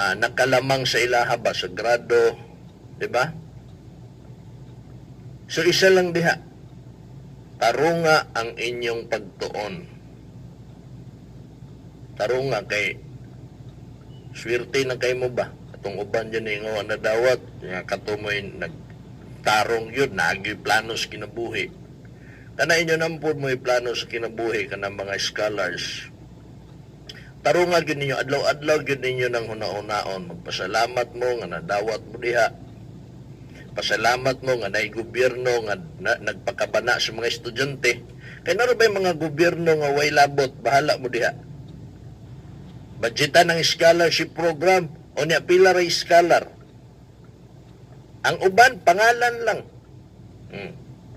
Nakalamang sa ilaha ba sa grado, di ba? So isa lang diha. Tarunga ang inyong pagtuon. Tarunga kay swerte na kay mo ba? Atong uban dyan eh, nga nadawat, nga katumoy nagtarong yun, naagi plano sa kinabuhi. Kana inyo nampod mo plano sa kinabuhi kanang mga scholars. Tarunga gyud ninyo, adlaw-adlaw gyud ninyo nang huna-hunaon. Magpasalamat mo nga nadawat mo diha. Pasalamat mo nga naay gobyerno nga nagpakabana sa mga estudyante. Kay naro ba mga gobyerno nga way labot, bahala mo diha. Budgetan ang scholarship program o niya pila ray scholar. Ang uban pangalan lang.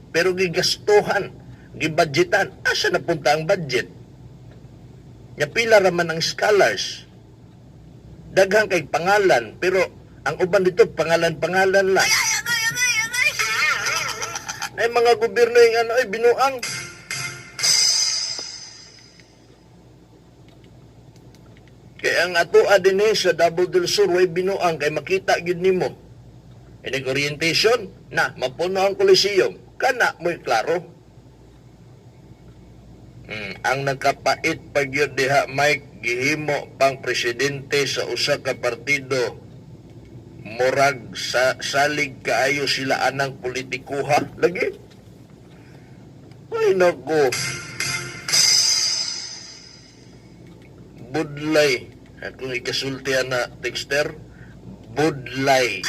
Pero gigastuhan, gibudgetan. Asa napunta ang budget? Nya pila ra man ang scholars. Daghang kay pangalan, pero ang uban dito pangalan-pangalan lang. Ay mga gobyerno yung ano ay binuang. Kaya ang atoa din eh, sa Davao del Sur way binuang kay makita gyud nimo. Inig orientation na mapuno ang Coliseum. Kana mo'y klaro. Ang nagkapait pag yun diha, Mike, gihimo pang presidente sa usa ka partido, murag sa salig kaayo sila anang politikuha lagi. Ay nako, budlay akong ikasultihan na texter, budlay.